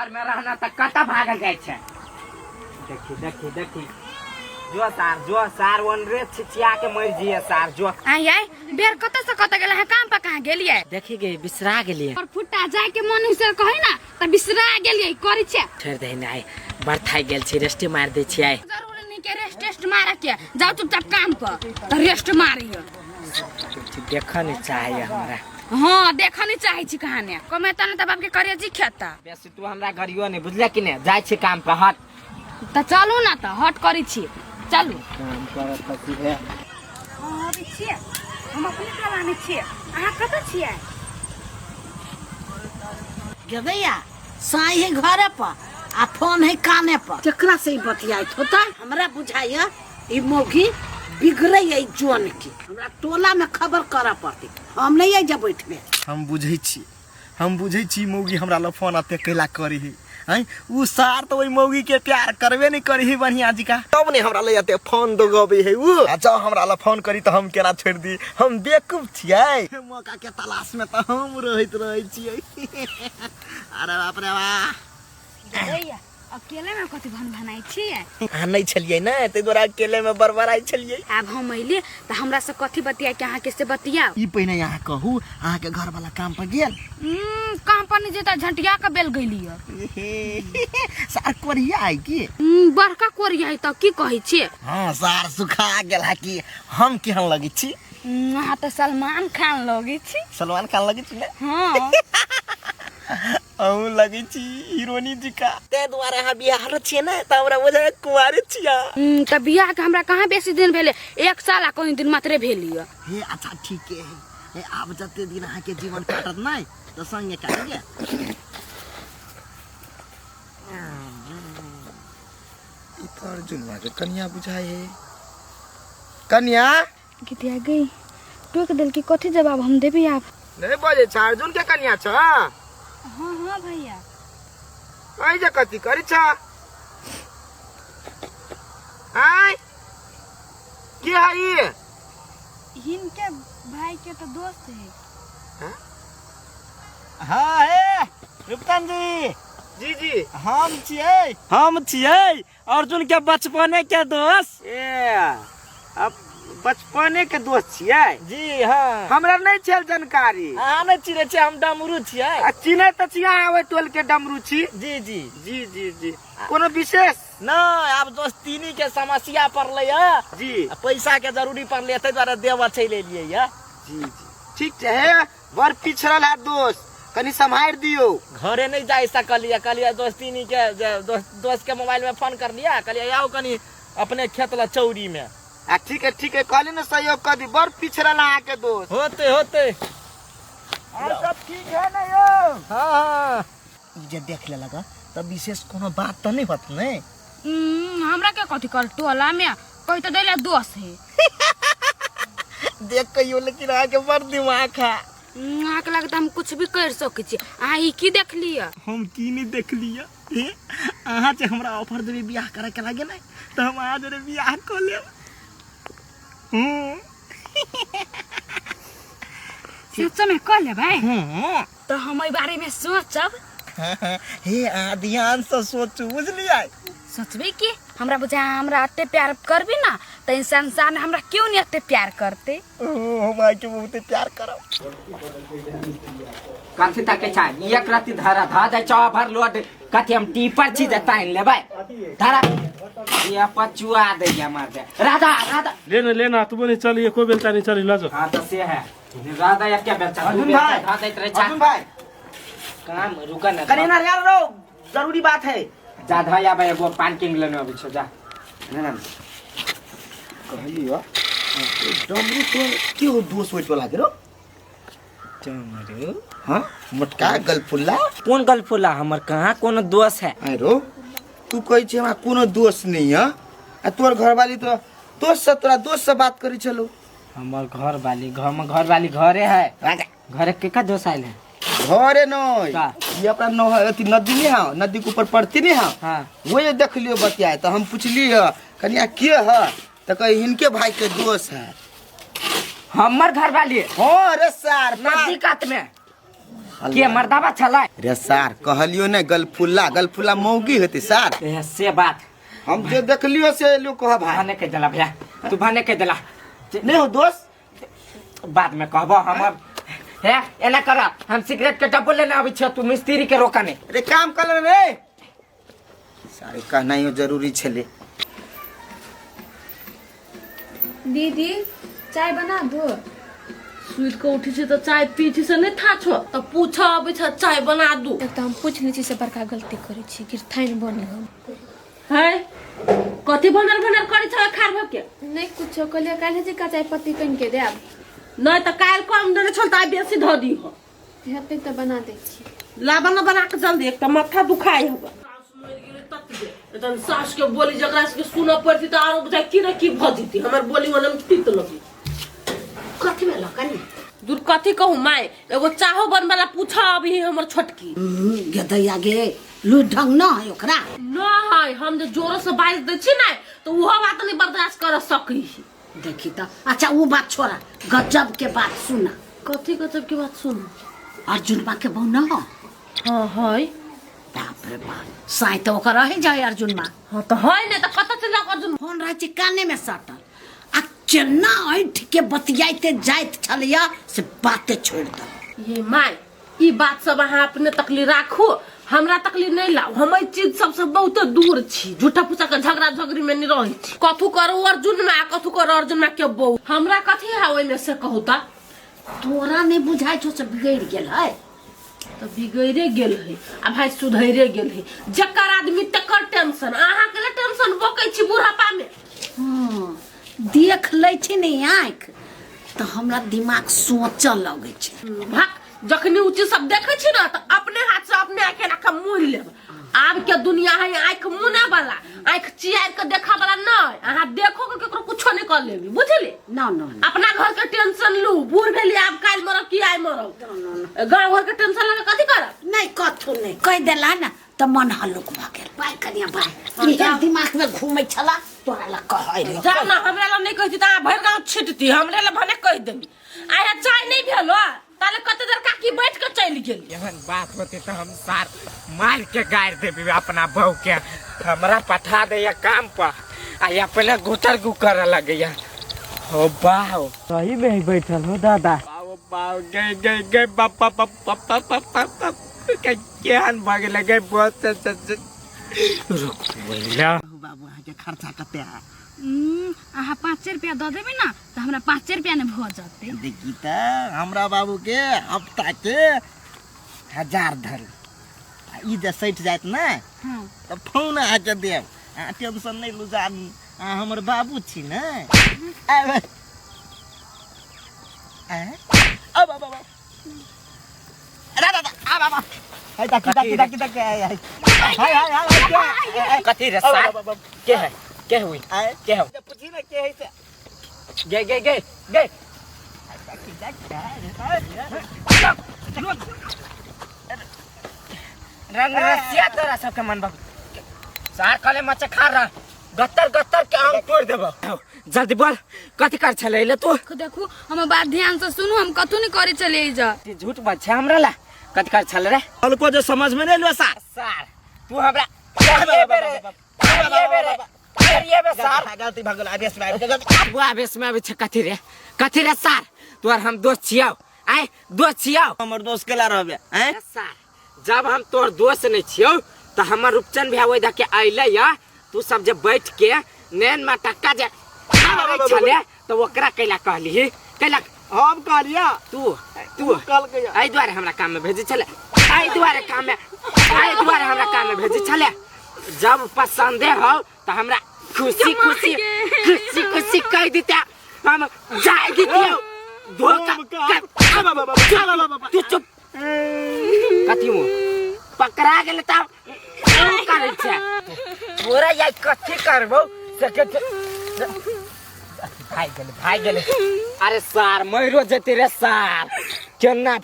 घर में रहना तऽ कतऽ भागल जाइ छै। देखी देखी देखी, जो सार जो सार, ओनरे छिचिया के मरि जिए सार जो। आइ आइ बेर कतऽ से कतऽ गेल अहाँ, काम पर कहाँ गेलियै? देखी गे, बिसरा गेलियै। और फुट्टा जाय के मन से कही ना तऽ बिसरा गेलियै करै छै। छोड़ि दही ने, आइ बड़ थाकि गेल छी, रेस्टे मारि दै छियै। जरूरी नहीं के रेस्ट टेस्ट मारे के, जाओ चुपचाप काम पर तऽ रेस्ट मारियो। देखऽ नहि चाहैए हमरा। हाँ देखऽ नहीं चाहै छी कहाने कमेता ने तऽ बाप के करेजी खेता। बेसी तू हमरा गरियो नहि, बुझले कि नहि? जाइ छी काम पर, हट। तऽ चलू ने तऽ हट करै छी, चलू काम करत तऽ की है। हाँ अबै छियै, हम अपने टोलामे छियै, अहाँ कतऽ छियै? गेदैया साई है घरे पर आ फोन है काने पर, केकरा से ई बतियाइत होता? हमरा बुझाइया ई मौगी बिगड़ै है जोन के, हमरा टोला में खबर करऽ पड़तै, हम नहीं आई जब बैठबे। हम बुझै छी, हम बुझै छी मौगी हमरा लग फोन एते कैला करी है। आँय, उ सार तऽ ओहि मौगी के प्यार करबे नहीं करी है बढ़िया जी का, तब नहीं हमरा लग एते फोन दगबै है उ। आ जँ हमरा लग फोन करी तऽ हम केना छोड़ि दी, हम बेवकूफ छियै। मौका के तलाश में तऽ हम रहैत रहै छियै। अरे बाप रे बा। भैया अकेले में कथी भन भनाइ छियै? अहाँ नहि छलियै ने ताहि दुआरे अकेले में बड़बड़ाइ छलियै। आब हम अयली तऽ हमरा से कथी बतिया के अहाँ के से बतियाउ? ई पहिने अहाँ कहू, अहाँ के घर वाला काम पर गेल? काम पर नहीं जेता, झंटिया के बेल गेली है। सार कोरिया है की? बड़का कोरिया है तऽ की कहै छियै? हाँ सार सुखा गेल है की। हम केहन लगै छी? अहाँ तऽ सलमान खान लगै छी। सलमान खान लगै छी ने? हाँ। अहूँ लगै छी हीरोनी जी का, ताहि दुआरे अहाँ बियाहल छियै ने तऽ हमरा बुझाइ कुंवारे छियै। तऽ बियाह के हमरा कहाँ बेसी दिन भेलै, 1 साल आ कनि दिन मात्रे भेल यऽ। हे अच्छा ठीके है, हे आब जते दिन अहाँके जीवन काटत नहि तऽ संगे काटिए। ई तऽ अर्जुनवा के कनिया बुझाइ है। कनिया गीतिया गई टोक देल की कथी जवाब हम देबी आब? नहीं बजे छ अर्जुन के कनिया छ? हाँ हाँ भैया। आई जे कथी करी छ? आय के है ई? हिनके भाई के तो दोस्त है। हाँ हे रुपतन जी। जी जी। हम छियै, हम छियै अर्जुन के बचपने के दोस्त। ए अब बचपने के दोस्त छियै? जी हाँ। हमरा नहीं छल जानकारी। अहाँ नहीं चिन्है छियै, हम डमरू छियै। आ चिन्है तऽ छियै अहाँ ओहि टोल के डमरू छी। जी जी। जी जी जी। कोनो विशेष? नहीं, आब दोस्तीनी के समस्या पड़लै है जी। आ पैसा के जरूरी पड़लै, ताहि दुआरे देवर चलि एलियै है। जी जी ठीक छै। हे बड़ पिछड़ल है दोस्त, कनी सम्हारि दियौ। घरे नहीं जा सकलियै, कहलियै दोस्तीनी के जे दोस्त के मोबाइल में फोन करलियै, कहलियै आउ कनी अपने खेत ल चौरी में। आ ठीक है ठीक है, कहली ने सहयोग कर दी, बड़ पिछड़ल अहाँ के दोस्त। होते होते। और सब ठीक है ना यौ? हाँ हाँ। ई जे देख लेलक हँ, तऽ विशेष कोनो बात तऽ नहि होत ने? हमरा के कथी कर टोला में कहि तऽ दैला दोस्त है। देख कहियो, लेकिन अहाँके बड़ दिमाग है। अहाँके लगता हम कुछ भी कर सकै छी। अहाँ ई की देख लिअ? हम की नहीं देख लिअ? हे अहाँ जे हमरा ऑफर देबै बियाह करे के लागे ने तऽ हम अहाँ जरे बियाह कऽ लेब। सच में कऽ लेबै? हूँ। तऽ हम एहि बारे में सोचब। हे अहाँ ध्यान से सोचू, बुझलियै? सोचबै की हमरा बुझा हमरा एते प्यार करबी ना तऽ ई संसार में हमरा क्यों नहीं एते प्यार करते? ओ हम आके बहुते प्यार करब। कथी तके छै एक रति धरा ध दै छौ भर लोड, कथी हम टीपर छी जे तानि लेबै? धरा ये पचुआ दैया मार दे। राधा राधा ले ना, ले ना, तू नहीं चली, एको बेलचा नहीं चली, ल जो। हाँ तो से है राधा एक बेलचा दू अर्जुन बेलचा भाई, ध दैत रहै छै। अर्जुन भाई काम रुक ना, कनी ना यार रो, जरूरी बात है। जा ध आबै एगो पान किंग लेने अबै छौ, जा। ना ना कहलियो डमरू तो के हो दोस्त होइत वाला के रो? डमरू? हाँ मोटका गलफुल्ला। कोन गलफुल्ला? हमर कहाँ कोनो दोस्त है। आइ रो तू कहै छी हमरा कोनो दोस्त नहीं है, आ तोर घरवाली तो दोस्त से तोरा दोस्त से बात करै छलो। हमर घरवाली घर में घरवाली घरे है। राजा। घरे के का दोस्त आयल है? घरे नहीं। का? ये अपना न अथी नदी नहीं है, नदी के ऊपर पड़ती नहीं है। हाँ। वो ये देख लियो बतियाए तो हम पूछलिए कनिया के है तो कही हिनके भाई के दोस्त है। हमर घरवाली? हाँ रे सार, नदी कात में। के मर्दाबा छलै रे सार कहलियो ने गलफुल्ला गलफुल्ला मौगी होती सार। ए, से बात हम जे देखलियो से एलियो कह भाई। भने कह देला भैया, तू भने कह देला। नहीं हो दोस्त बाद में कहबो हम अब। हे एना कर, हम सिगरेट के डब्बो लेने आबै छियो, तू मिस्त्री के रोकने। रे काम कर ले रे सारे, कहनाइयो जरूरी छले। दीदी चाय बना दो। सुति के उठी छी तऽ चाय पी छी से नहि था छो तऽ पूछ अबै छ चाय बना दू। एक तऽ हम पूछ लै छी से बड़का गलती करै छी, गिरथाइन बनी हम। है कथी भनर भनर करै छ खार भऽ के? नहि कुछो, कहलियै काल्हि जे का चाय पत्ती कनि के देब। नहि तऽ काल्हि कम देने छल तऽ आइ बेसी धऽ दीह। हेतै तऽ बना दै छी। ला बना बना के जल्दी, एक तऽ माथा दुखाइ हब। सास मरि गेलै ततबे एतन सास के बोली जकरा सबके सुनऽ पड़ती तऽ आरो बुझाइ की ने की भऽ जेती, हमर बोली ओने मे तीत लगी। कथी भेल कनी? दूर कथी कहू माय, एगो चाहो बनबै ला पूछऽ अभी हमर छोटकी। गेदैया गे, लू ढंग न है ओकरा। न है, हम जे जोरो से बाजि दै छी ने तऽ ओहो बात नहि बर्दाश्त कर सकै। देखी तऽ। अच्छा वो बात छोड़ा, गजब के बात सुना। कथी गजब के बात सुन? अर्जुन बा के बहु न हो? हाँ है। बाप रे बाप, साई तो ओकर रही जाए अर्जुन माँ। हाँ तो है ने, तऽ कतऽ चलि जाउ अर्जुन? फोन रहै छै काने में सटल आ केना ऐठ के बतियाइते जाइत छलैया से बाते छोड़ि दे। ये माय, ई बात सब अहाँ अपने तकली राखू, हमरा तकली नहीं लाओ। हम एहि चीज सबसे बहुत दूर छी, झूठा फूसा के झगड़ा झगड़ी में नहीं रहै छी। कथू करू अर्जुन में, कथू करू अर्जुन में के बहू, हमरा कथी है ओहिमे से कहू ता? तोरा नहीं बुझाइ छौ से बिगड़ि गेल है। तऽ बिगड़े गेल है आ भाई सुधरे गेल है। जकर आदमी तकर टेंशन, अहाँ के टेंशन बकै छी बुढ़ापा में। हँ, देख लै छी ने आँखि तऽ हमरा दिमाग सोचऽ लगै छै। भाग, जखनी उ चीज सब देखै छी ने तऽ अपने हाथ से अपने आँखि एना के मुनि लेब। आब के दुनिया है आँखि मुने वाला, आँखि चियार के देखा वाला नहीं। अहाँ देखो के केकरो कुछो नहीं कर लेबी, बुझली? न न न। अपना घर के टेंशन लू, बूढ़ भेली आब काल्हि मरब कि आइ मरब, गाँव घर के टेंशन लगे कथी करब? नहीं कथू नहीं कहि देला ने तऽ मन हल्लुक भऽ गेल। बाय कनिया बाय, इहे दिमाग में घूमै छला तोरा लग कहै रहियौ। जा ना, हमरा लग नहीं कहती तऽ अहाँ भरि गाँव छिटती, हमरे लग भने कहि देबी। आइ चाय नहीं भेल हो ताले कते देर काकी बैठ के चलि गेली। एहन बात होते तो हम सार मार के गाड़ देबी अपना बहू के। हमरा पठा दे काम पर आ अपने गुतर गु करे लगैया। हो बाहो सही में ही बैठल हो दादा। बाओ बाओ गए गए गए बाप बाप बाप बाप बाप बाप बाप बाप के केहन भऽ गेलै गए बहुत से से रुक बोला। बाबू अहाँके खर्चा कते है? अहाँ 5 रुपया दऽ देबै ने तऽ हमरा 5 रुपया ने भऽ जेतै। देखी तऽ हमरा बाबू के हफ्ता के 1000 धरू, आ ई जे सटि जायत ने हाँ। तऽ फोन अहाँके देब। अहाँ टेंशन नहि लू जानू, अहाँ हमर बाबू छी ने। आब आब आब आब आब आब हाय ताकी ताकी ताकी ताकी हाय हाय हाय हाय हाय। कथी रे सार के है के हुई के हो? पूछी ना के है से। गए गए गए गए रंग रसिया तोरा सबके मन बाबू सार कले मचा खा रहा गत्तर गत्तर के आम तोड़ देबो। जल्दी बोल कथी कर छले ले तू? देखू हमर बात ध्यान से सुनू, हम कथू नहीं करे चले जा। झूठ बात छै हमरा ला कथी कर छले रे? हल्को जो समझ में नहीं लो सार। सार तू हमरा ये बेरे ये बे सार गलती भऽ गेल, आवेश में आबि गेल। तू आवेश में आबै छै कथी रे? कथी रे सार तोर हम दोस्त छियौ? आय दोस्त छियौ? हमर दोस्त केला रहबे आय? सार जब हम तोर दोस्त नहीं छियौ तऽ हमर रूपचंद भैया ओहि दके अयलै या तू सब जे बैठ के नैन में टक्का जे छले तऽ ओकरा कैला कहली? कैला हम कहलिया? तू तू कहलकै एहि दुआरे हमरा काम में भेजै छले, एहि दुआरे काम में, एहि दुआरे हमरा काम में भेजै छले। जब पसंदे हो तऽ हमरा खुशी खुशी खुशी खुशी कहि दिते हम जाय दितियौ। धोखा तू चुप कथी मुँह पकड़ा गेल तब करै छै तोरा या कथी करबौ से के भाग गेलै भाग गेलै। अरे सार मरो जेतै रे सार, केना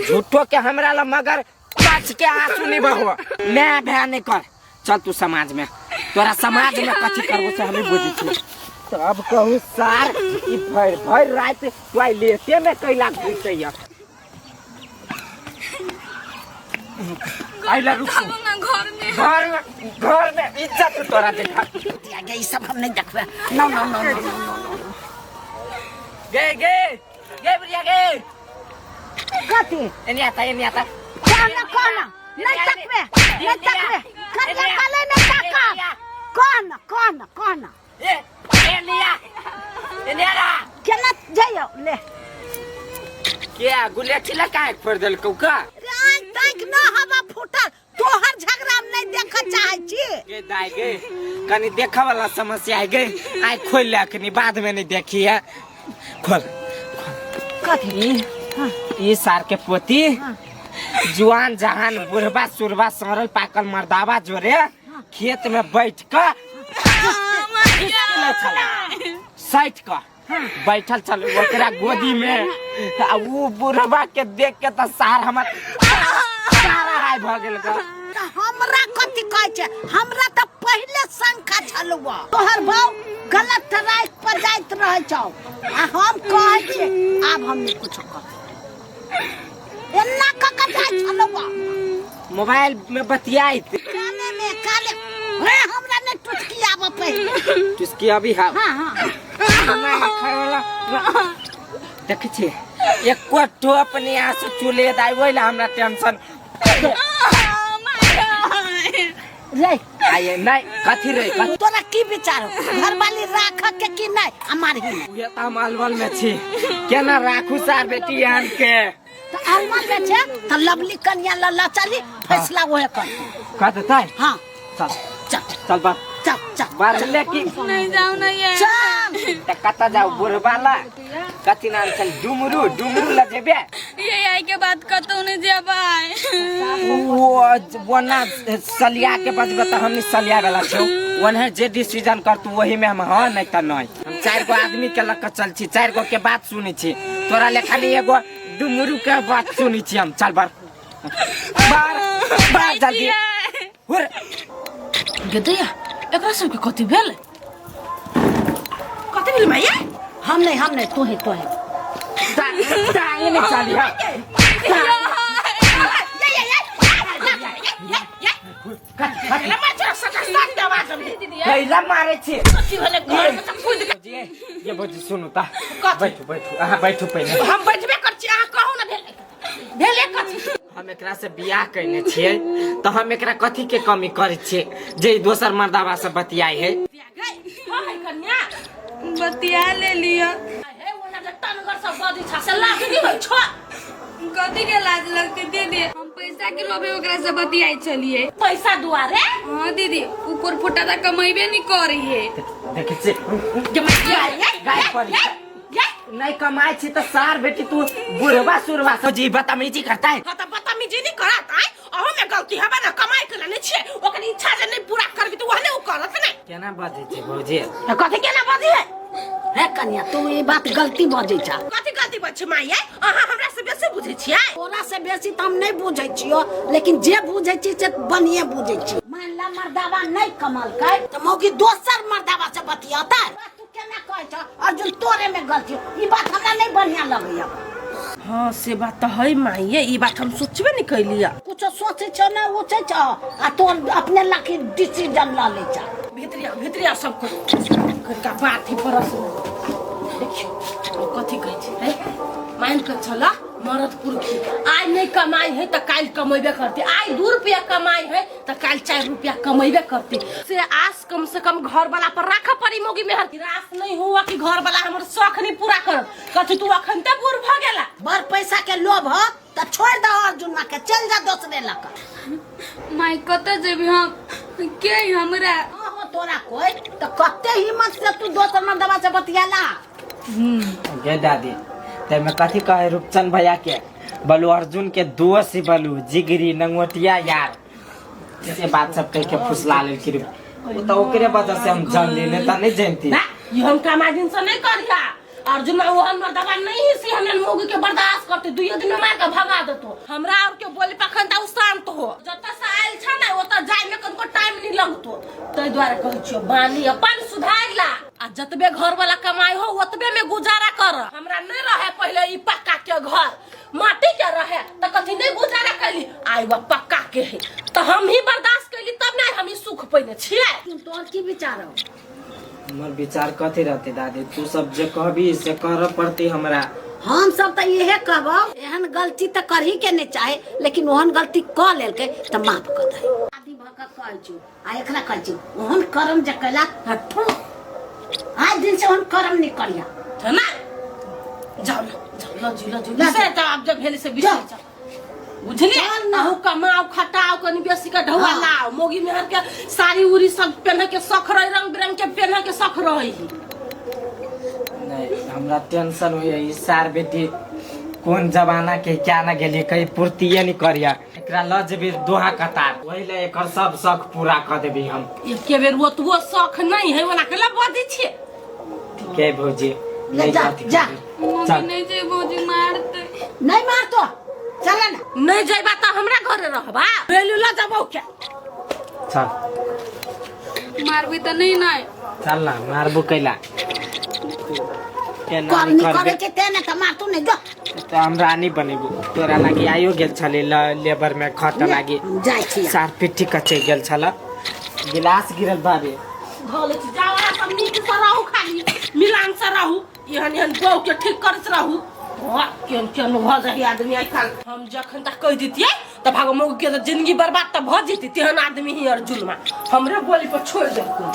झूठो के हमरा ला मगर बच के आंसू नहीं बहो। मैं भय नहीं कर, चल तू समाज में, तोरा समाज में कथी करबो से हमें बुझै छी। तब कहू सार ई भरि भरि राति टॉयलेटे में कैला घुसैया। आइला रुक चलू ना घर में। घर में इज्जत तोरा देखा। गे ई सब हम नहीं देखबे। नो नो नो नो नो। गे गे गे बुढ़िया गे। कथी? एने आता एने आता। कहना कहना नहीं तकबे नहीं तकबे करिया काले नहीं तकब। कहना कहना कहना ए एने आ एने आ केना जइयो ले के गुलेठी ला काहे फोड़ देलकौ का? रे तक न हवा फूटल तोहर झगड़ा हम नहीं देख चाहे छी। गे दाई गे कनी देखे वाला समस्या है गे। आइ खोल ले कनी बाद में नहीं देखी है। खोल कथी? ई सार के पोती जुआन जहान बुढ़बा सुरबा सड़ल पाकल मर्दावा जोरे खेत में बैठ कर सैठ कर बैठल चल ओकरा गोदी में आ उ बुढ़बा के देख के त सार हमर सारा हाय भ गेल ग। त हमरा कथी कहै छै? हमरा त पहिले शंका छलुआ तोहर भाव गलत राइट पर जाइत रहै छौ आ हम कहै छियै आब हम नहीं कुछो कहब। एना क के जाइ छलुआ मोबाइल में बतियाइत काने में काने रे हमरा नहीं टुटकी आब पहिले। टुसकी अभी हाँ। हाँ हाँ देखै छियै एको टोप नहीं आंसू चुले दाइ ओहि ला हमरा टेंशन रे आये नहीं कथी रे कथी? तोरा की विचार हो घरवाली राख के कि नहीं हमार ही उहे त हम अलवल में छी केना राखू सार बेटी आन के? त अलवल में छे त लवली कन्या ल ल चली फैसला ओहे कर कह देतै। हाँ चल चल चल बा चल चल बारले की नहीं जाओ ना ये चल त कत जाऊ बुढ़बा ला कथी नाम छल डुमरू डुमरू ला जेबे ये आई के बात कतौ नहीं जेबै। वो वना सलिया के बजबे त हमनी सलिया वाला छौ ओन्हे जे डिसीजन करतू वही में हम हाँ नहीं त नहीं। हम चार गो आदमी के लग के चल छी चार गो के बात सुनै छी तोरा ले खाली एगो डुमरू के बात सुनै छी हम। चल बार बार बार जल्दी हुर गेदैया एकरा सबके कथी भेल? कथी भेल माया? हम नहीं तू ही तू ही टांगे नहीं चली है। कैला मारे छी ये भौजी सुनू ता बैठू बैठू अहाँ बैठू पहिले। हम बैठबे कर छी अहाँ कहू ना भेल भेले कथी? हम एकरा से बियाह कयने छियै त हम एकरा कथी के कमी करै छियै जे दोसर मर्दावा से बतियाई है? कन्या बतिया ले लिया। हे ओना जे टनगर सब बजै छ से लाज नहीं होइ छ? कथी के लाज लगते दीदी? हम पैसा के लोभे ओकरा से बतियाई छलिए पैसा दुआरे। हाँ दीदी ऊपर फुटा ता कमेबे नहीं करी है। देखै छी गाय पड़ी नहीं कमाई छी त सार बेटी तू बुढ़वा सुरवा जी बदतमीजी करता है। हां त बदतमीजी नहीं करत आय अहो में गलती हबे ना कमाई के नहीं छे ओकर इच्छा जे नहीं पूरा करबी त ओहने उ करत नहीं। केना बजै छै भौजी? कथी केना बजै है? हे कन्या तू ई बात गलती बजै छ। कथी गलती बजै छै माई? अहाँ हमरा से बेसी बुझै छियै। तोरा से बेसी त हम नहीं बुझै छियो लेकिन जे बुझै छी से बढ़िया बुझै छी। मान ला मर्दावा नहीं कमलकै त मौगी दोसर मर्दावा से बतियाता। तू केना कहै छ अर्जुन तोरे में गलती ई बात हमरा नहीं बढ़िया लगैया। हाँ से बात त है माई ई बात हम सोचबे नहीं कैलिया। कुछ सोचै छ ना उचै छ आ तोर अपने लाखी डिसीजन ल लै छ। भितरिया भितरिया सब कुछ का बात ही परस देखियो कथी कहै छै है मान के चला मरद पुरखी आइ नहीं कमाई है त काल्हि कमेबे करते आइ 2 रुपया कमाई है त काल्हि 4 रुपया कमेबे करते से आस कम से कम घर वाला पर राख पड़ी मोगी मेहर रास नहीं हुआ कि घर वाला हमर शौक नहीं पूरा करत कथी तू अखन ते बूढ़ भ गेला। बड़ पैसा के लोभ ह त छोड़ दे अर्जुन के चल जा दोसरे लक। माई कत जेबी हम के हमरा? हां तोरा कोई त कते हिम्मत से तू दोसर मर्दवा से बतियाला? गे दादी तैमे कथी कहे रूपचंद भैया के बलू अर्जुन के दोस्त ही बलू जिगरी नंगोटिया यार से बात सब कह के फुसला लेलखिन। उ त ओकरे वजह से हम जान लेने त नहीं जानती ना ये हम कमा दिन से नहीं करिया अर्जुन ओहन मर्दवा नहीं है से हमन मोगी के बर्दाश्त करते दुइयो दिन में मार के भगा देतो। हमरा और के बोले पखन त उ शांत हो जत से आयल छ ना ओत जाय में कनको टाइम नहीं लगतो तै द्वारे कहै छियो बानी अपन सुधार ला आ जतबे घर वाला कमाई हो ओतबे में गुजारा कर। हमरा नहीं रहे पहले ई पक्का के घर माटी के रहे त कथी नहीं गुजारा कैली आई बा पक्का के है त हम ही बर्दाश्त कैली तब ना हम ही सुख पैने छियै। तोहर की विचार हो? हमर विचार कथी रहते दादी, तू सब जे कहबी से करऽ पड़ती हमरा। हम सब तऽ इहे कहबो, एहन गलती तऽ करही के नहीं चाहे, लेकिन ओहन गलती कऽ लेलकै तऽ माफ कऽ दे। दादी भऽ कऽ कहै छु आ एकरा कहै छु, ओहन कर्म जे कैला तऽ ठो आइ दिन से ओहन कर्म नहीं करिया। है ना? जाओ ना, जाओ लजू लजू बिसरि जाओ, आब जब भेलै से बिसरि जाओ, बुझलियै? चल ना। अहूँ कमाओ खटाओ कनी बेसी के ढौआ हाँ। लाओ, मोगी मेहर के साड़ी उड़ी सब पेन्ह के शौख रहे, रंग बिरंग के पेन्ह के शौख रहे। नहीं हमरा टेंशन होइए, ई सार बेटी कोन जमाना के क्या ना गेलिए, कहीं पूर्तिये नहीं करिया। एकरा ल जेबी दोहा कतार, ओहि ले एकर सब शौक पूरा कर देबी हम। एके बेर ओतबो शौख नहीं है ओना के ला बजै छियै। ठीक है भौजी, ले नहीं जा, कथी जा। करबी। मम्मी चल। नहीं जे भौजी मारते। नहीं मारतो, चल ना। नहीं जइबा त हमरा घरे रहबा, बेलू ल जबौ के। चल। मारबी त नहीं नहीं। चल ना, मारबो कैला केना करनी नहीं करे करबे छै ते ने तऽ मारतू नहीं जो। तऽ हम रानी बनेबो तोरा लागी। आइयो गेल छलै लेबर में खट लागी। जाइ छी। सार पिट्ठी कचे गेल छल, गिलास गिरल बाबे। धऽ लै छी, जाओ अहाँ सब नीक से रहू, खाली मिलान से रहू, एहन एहन बहू के ठीक करैत रहू। वाह, केहन केहन भऽ जाइ आदमी आइ काल्हि। हम जखन तक कहि दितियै तऽ भागो मौगी के तऽ जिंदगी बर्बाद तऽ भऽ जेतै। तेहन आदमी ही अर्जुनमा हमरे बोली पर छोड़ि देलकै।